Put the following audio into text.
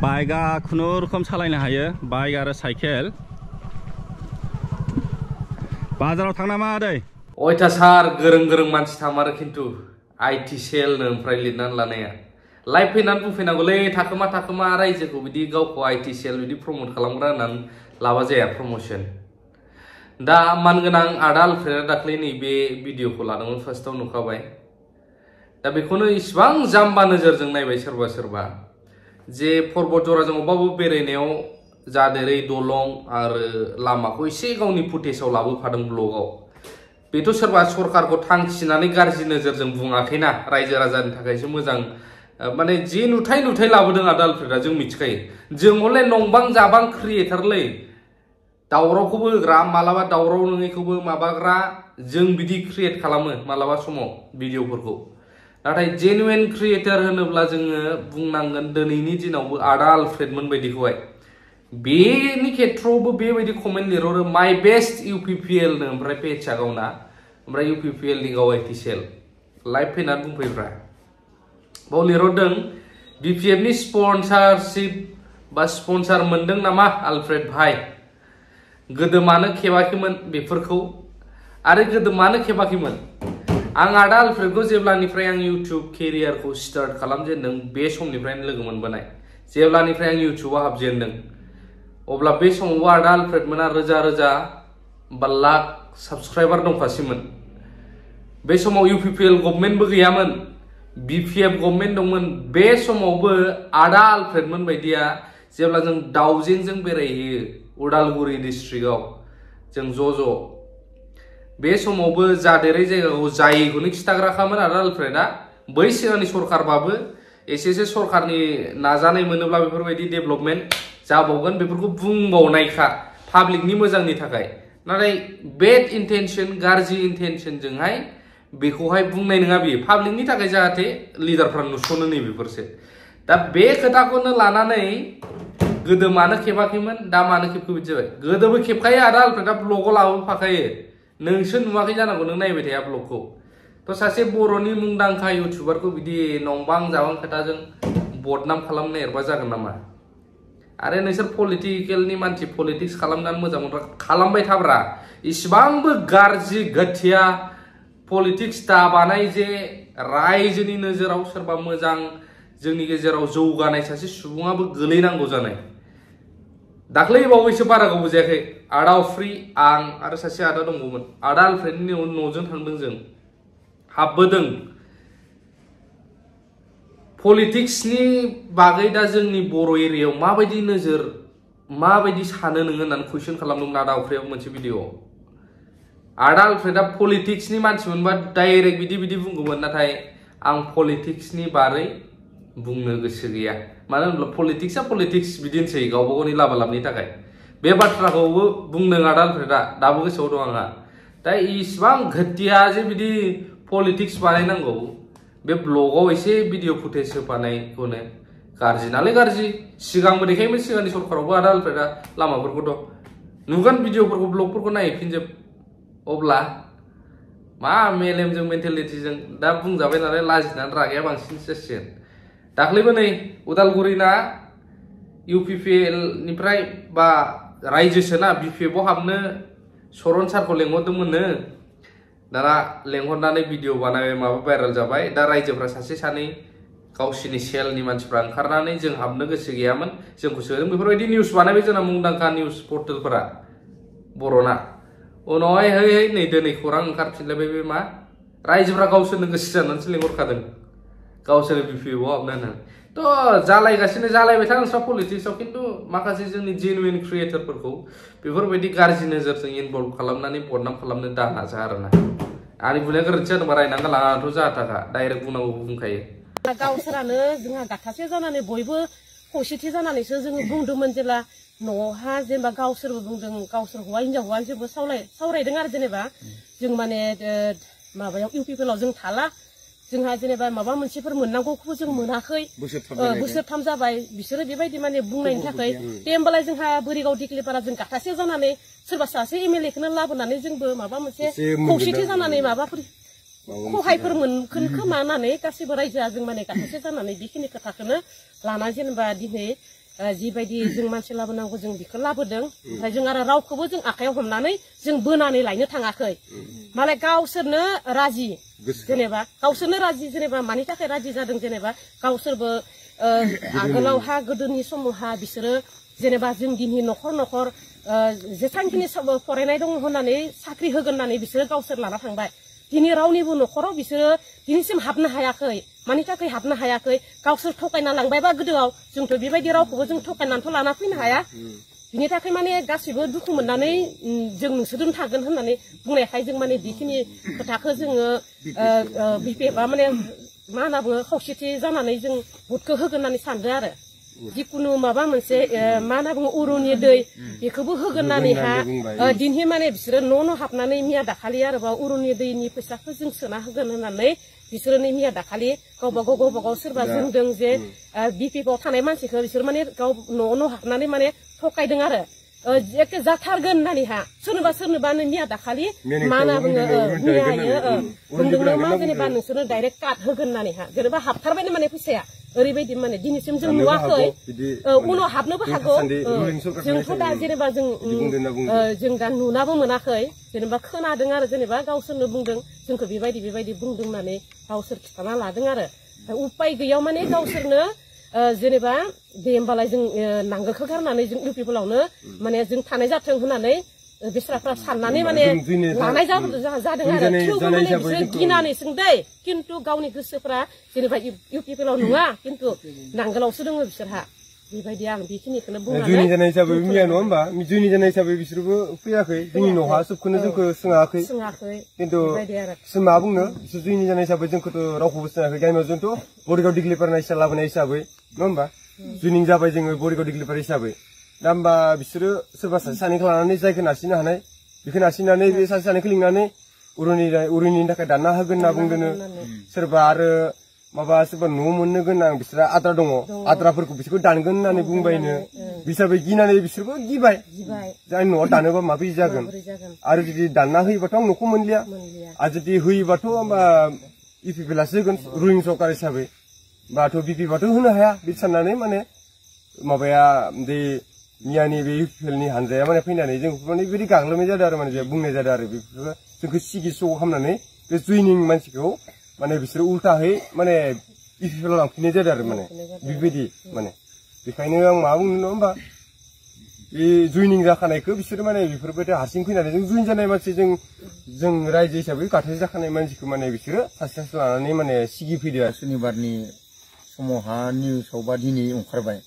बाइकआ खुनुरुखुम सालायनो हायो बाइक आरो साइकेल बाजाराव थांना मा आदै अयथासार गोरों मानसि थामारो खिन्थु आईटी सेल नो ओमफ्राय लिरनानै लानाया लाइभ फैनानै बुंफैनांगौलै थाखोमा रायजोखौ बिदि गावखौ आईटी सेल बिदि प्रमोट खालामग्रा होननानै लाबा जाया प्रमोशन दा मानगोनां आदा आलफ्रेडआ दाख्लै नैबे भिडिअखौ लादोंमोन फार्स्टआव नुखाबाय दा बेखौनो इसिबां जाम्बा नोजोरजों नायबाय सोरबा जे पर्बत जराजों अबावबा बेरायनायाव जादेरै दलं आरो लामाखौ एसे गावनि फुटेजाव लाबोफादों ब्लगाव बेथ' सोरबा सरकारखौ थांखिनानै गाज्रि नोजोरजों बुङाखैना रायजो राजानि थाखायसो मोजां माने जे नुथाय लाबोदों आदा आलफ्रेडआ जों मिथिखायो जों हले नंबां जाबां क्रिएटरलै दावरावखौबो होग्रा मालाबा दावराव नङैखौबो माबाग्रा जों बिदि क्रिएट खालामो मालाबा समाव भिडिअफोरखौ नाथाय जेनुइन क्रिएटर होनोब्ला जोङो बुंनांगोन दिनैनि दिनावबो आदा आलफ्रेडमोन बायदिखौहाय बेनि खेथ्रआवबो बेबायदि कमेन्ट लिरहरो माय बेस्ट इउपिपिएल नो ओमफ्राय पेजआ गावना ओमफ्राय इउपिपिएल नि गाव आईटी सेल लाइभ फैनानै बुंफैब्रा बाव लिरहरदों बीपीएफ नि स्पन्सरशिप बा स्पन्सर मोनदों नामा आलफ्रेड भाई गोदो मानो खेबाखैमोन बेफोरखौ आरो गोदो मानो खेबाखैमोन आं आदा आलफ्रेडखौ जेब्लानिफ्राय आं इउट्युब केरियारखौ स्टार्ट खालामजेनदों बे समनिफ्रायनो लोगो मोनबोनाय जेब्लानिफ्राय आं इउट्युबाव हाबजेनदों अब्ला बे समावबो आदा आलफ्रेडमोना रोजा बा लाख साबस्क्राइबार दंखासैमोन बे समाव इउपिपिएल गभर्नमेन्टबो गैयामोन बीपीएफ गभर्नमेन्ट दंमोन बे समावबो आदा आलफ्रेडमोन बायदिया जेब्ला जों दाउजेंजों बेरायहैयो उदालगुरि डिस्ट्रिक्टआव जों ज' बे समावबो जादेरै जायगाखौ जायैखौनो खिथाग्राखामोन आदा आलफ्रेडआ बै सिगांनि सरकारबाबो एसे सरकारनि नाजानाय मोनोब्ला बेफोरबायदि डेभेलपमेन्ट जाबावगोन बेफोरखौ बुंबावनायखा पाब्लिकनि मोजांनि थाखाय नाथाय बेड इन्टेनसन गाज्रि इन्टेनसनजोंहाय बेखौहाय बुंनाय नङा बियो पाब्लिकनि थाखाय जाहाथे लिडारफ्रा नुसनो नै बेफोरसो दा बे खोथाखौनो लानानै गोदो मानो खेबाखैमोन दा मानो खेबखो बिदि जाबाय गोदोबो खेबखायो आदा आलफ्रेडआ ब्लगाव लाबोफाखायो नोंसो नुवाखै जानांगौ नों नायबाय थाया ब्लगखौ थ' सासे बर'नि मुंदांखा इउटिउबारखौ बिदि नंबां जाबां खोथाजों बदनाम खालामनो नागिरबा जागोन नामा आरो नोंसोर पलिटिकेलनि मानसि पलिटिक्स खालामनानै मोजां मोनग्रा खालामबाय थाब्रा इसिबांबो गाज्रि घटिया पलिटिक्स दाबानाय जे रायजोनि नोजोराव सोरबा मोजां जोंनि गेजेराव जौगानाय सासे सुबुङाबो गोलैनांगौ जानाय दाख्लै बावैसो बारा गोबाव जायाखै आदा अफ्रि आं आरो सासे आदा दंबावोमोन आदा आलफ्रेडनि न'जों थांदों जों हाबबोदों पलिटिक्सनि बागै दा जोंनि बर' एरियायाव माबायदि नोजोर माबायदि सानो नोङो होननानै कुइसन खालामदोंमोन आदा अफ्रियाव मोनसे भिडिअ आदा आलफ्रेडआ पलिटिक्सनि मानसि मोनबा डाइरेक्ट बिदि बुंगौमोन नाथाय आं पलिटिक्सनि बारै बुंनो गोसो गैया मानो होनब्ला पलिटिक्सआ पलिटिक्स बिदिनोसै गावबा गावनि लाबालाबनि थाखाय बे बाथ्राखौबो बुंदों आदा आलफ्रेडआ दाबो गोसोआव दं आंहा दा इसिबां घटिया जे बिदि पलिटिक्स बानायनांगौ बे ब्लगाव एसे भिडिअ फुटेज होफानायखौनो गाज्रि नालाय गाज्रि सिगांबो देखायोमोन सिगांनि सरकारावबो आदा आलफ्रेडआ लामाफोरखौथ' नुगोन भिडिअफोरखौ ब्लगफोरखौ नायफिनजोब अब्ला मा मेलेमजों मेन्टेलिटिजों दा बुंजाबाय नालाय लाजिनानै रागाया बांसिन जासिगोन दाख्लैबो नै उदालगुरिना इउपिपिएल निफ्राय बा रायजोसोना बीपीएफआव हाबनो सरन सारखौ लेंहरदोंमोननो दाना लेंहरनानै भिडिअ बानायबाय माबा भाइरेल जाबाय दा रायजोफ्रा सासे सानै गावसिनि सेलनि मानसिफ्रा ओंखारनानै जों हाबनो गोसो गैयामोन जोंखौ सोदों बेफोरबायदि निउस बानायबाय जोंना मुंदांखा निउस पर्टेलफोरा बर'ना उनावहाय है नै दिनै खौरां ओंखारफिनलायबाय बे मा रायजोफ्रा गावसोरनो गोसो जानानैसो लेंहरखादों गावसोर बीपीएफआव हाबनो होननानै थ' जालायगासिनो जालायबाय था नोंस्रा पलिटिक्सआव खिन्थु माखासे जोंनि जेनुइन क्रिएटरफोरखौ बेफोरबायदि गाज्रि नोजोरजों इनभल्भ खालामनानै बदनाम खालामनो दा नाजा आरोना आंनि बुंनाया गोरोन्थि जादोंबा रायनांगोन लाङाथ' जाहा थाखा डाइरेक्ट बुंनांगौ बुंखायो गावसोरानो जोंहा गाथासे जानानै बयबो खौसेथि जानानैसो जोङो बुंदोंमोन जेला न'आवहा जेनेबा गावसोरबो बुंदों गावसोर हौवा हिनजाव हौवाजोंबो सावरायदों आरो जेनेबा जों माने माबायाव इउपिपिएलआव जों थाला जोंहा जेनेबा माबा मोनसेफोर मोननांगौखौबो जों मोनाखै बोसोरथाम जाबाय बिसोरो बेबायदि माने बुंनायनि थाखाय दे होमबालाय जोंहा बोरिगाव दिक्लिपारा जों गाथासे जानानै सोरबा सासे एमएलएखौनो लाबोनानै जोंबो माबा मोनसे खौसेथि जानानै माबाफोर खहायफोर मोनगोन खोमा होननानै गासैबो रायजोआ जों माने गाथासे जानानै बेखिनि खोथाखौनो लाना जेनेबा दिनै जिबायदि जों मानसि लाबोनांगौ जों बेखौ लाबोदों ओमफ्राय जों आरो रावखौबो जों आखायाव हमनानै जों बोनानै लायनो थाङाखै मालाय गावसोरनो राजि जेनेबा गावसोरनो राजि जेनेबा मानि थाखाय राजि जादों जेनेबा गावसोरबो आगोलावहा गोदोनि समावहा बिसोरो जेनेबा जों दिनै न'खर न'खर जेसांखिनि फरायनाय दङ होननानै साख्रि होगोन होननानै बिसोरो गावसोर लाना थांबाय दिनै रावनिबो न'खराव बिसोरो दिनैसिम हाबनो हायाखै मानि थाखाय हाबनो हायाखै गावसोर थगायना लांबायबा गोदोआव जोंथ' बेबायदि रावखौबो जों थगायनानैथ' लाना फैनो हाया बिनि थाखाय माने गासैबो दुखु मोननानै जों नोंसोरजों थागोन होननानै बुंनायखाय जों माने बेखिनि खोथाखौ जोङो बिपिएफआ माने मा होनना बुङो खौसेथि जानानै जों भटखौ होगोन होननानै सानदों आरो जिखुनु माबा मोनसे मा होनना बुङो उरुनि दै बेखौबो होगोन होननानैहा दिनहि माने बिसोरो न' हाबनानै मिया दाखालि आरोबाव उरुनि दैनि फैसाखौ जों सोना होगोन होननानै बिसोरो मिया दाखालि गावबा गाव सोरबा बुंदों जे बिपिएफआव थानाय मानसिखौ बिसोर माने गाव न' हाबनानै माने थगायदों आरो एखे जाथारगोन होननानैहा सोरनोबा मिया दाखालि मा होनना बुङो मियायो बुंदोंनो मा जेनेबा नोंसोरनो डाइरेक्ट काट होगोन होननानैहा जेनेबा हाबथारबायनो माने फैसाया ओरैबायदि माने दिनैसिम जों नुवाखै उनाव हाबनोबो हागौ जोंथ' दा जेनेबा जों दा नुनाबो मोनाखै जेनेबा खोनादों आरो जेनेबा गावसोरनो बुंदों जोंखौ बेबायदि बुंदों होननानै गावसोर खिथाना लादों आरो उपाय गैयाव माने गावसोरनो जेनेबा दे होमबालाय जों नांगोलखौ गारनानै जों इउपिपिएलआवनो माने जों थानाय जाथों होननानै बेस्राफ्रा साननानै माने लानाय जादों आरो थेवबो माने बिसोर गिनानै सोंदै खिन्थु गावनि गोसोफ्रा जेनेबा इउपिपिएलआव नङा खिन्थु नांगोलावसो दङ बिसोरहा बेबायदि आं बेखिनिखौनो बुंनानै जुनि जानाय हिसाबै मिया नङा होमबा जुनि जानाय हिसाबै बिसोरबो फैयाखै जोंनि न'हा सोबखौनो जोंखौ सोङाखै खिन्थु बिसोर मा बुंनो बिसोर जुनि जानाय हिसाबै जोंखौथ' रावखौबो सोङाखै गामियाव जोंथ' बरिगाव डिग्लिपार लाबोनाय हिसाबै नङा होमबा जुनिं जाबाय जोङो बरिगाव डिग्लिपार हिसाबै दा होमबा बिसोरो सोरबा सासे सानैखौ लानानै जायखौ नारसिननो हानाय बेखौ नारसिननानै बे सासे सानैखौ लिंनानै उरुनिनि थाखाय दानना होगोन होनना बुंदों सोरबा आरो माबा सोरबा न' मोननो गोनां बिसोरा आद्रा दङ आद्राफोरखौ बिसोरखौ दानगोन होननानै बुंबायनो बिसोरबो गिनानै बिसोरबो गिबाय जायनि न'आव दानोबा माबोरै जागोन आरो जुदि दानना होयोबाथ' आं न'खौ मोनलिया आरो जुदि होयोबाथ' होमबा इउपिपिएलआसो होगोन रुलिं सरकार हिसाबै बाथ' बिपिएफआथ' होनो हाया बिदि साननानै माने माबाया बे मियानि बे इउपिपिएलनि हानजाया माने फैनानै जों माने बिदि गाग्लोबनाय जादों आरो माने बुंनाय जादों आरो बेफोरखौ जोंखौ सिगि सग खालामनानै बे जुइनिं मानसिखौ माने बिसोरो उल्थाहै माने इउपिपिएलआव लांफिननाय जादों आरो माने बेबायदि माने बेखायनो आं मा बुंनो नङा होमबा बे जुइनिं जाखानायखौ बिसोरो माने बेफोरबायदि हारसिं फैनानै जों जुइन जानाय मानसि जों रायजो हिसाबै गाथाय जाखानाय मानसिखौ माने बिसोरो सासे लानानै माने सिगि फैदो आरो सुनिबारनि समावहा निउसाव बा दिनै ओंखारबाय